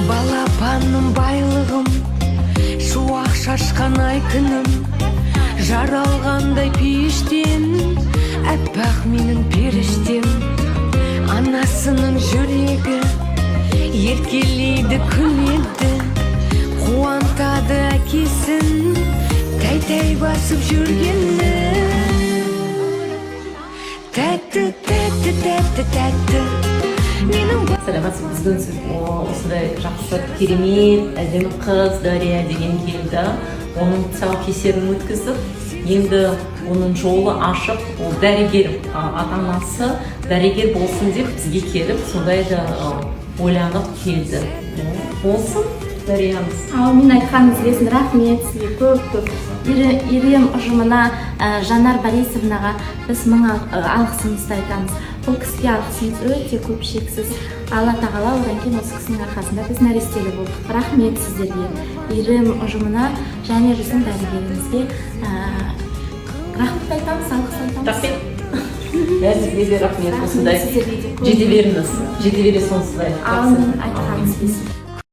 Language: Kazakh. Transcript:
Балапаным, байлығым, шуақ шашқан ай, күнім, жаралғандай пейіштен, аппақ менің періштем. Анасының жүрегі еркелейді, күледі, қуантады әкесін тәй тәй басып жүргені. Тәтті, тәтті, тәтті, тәтті менің. Сәлеметсіз. Біздің сіз осындай жақсы, керемет, әдемі қыз Дария деген келді. Оның тұсаукесерін өткіздік. Енді оның жолы ашық. Ол дәрігер, ата анасы дәрігер болсын деп бізге келіп, сондай да ойланып келді. Болсын Дариямыз. Әумин, айтқаныңыз келсін. Рахмет сізге көп көп. Ирем ұжымына, Жанар Борисовнаға біз мың алғысымызды айтамыз. Бұл кісіге алғысымыз өте көп, шексіз. Алла тағала, одан кейін осы кісінің арқасында біз нәрестелі болдық. Рахмет сіздерге, Ирем ұжымына және біздің дәрігерімізге рахмет айтамыз, алғыс айтамыз. Рахмет бәріңізге де, рахмет. Рахмет Осындай сіздерге де көп. Жете беріңіз, жете бересіз осындай. Әумин, айтқаныңыз келсін.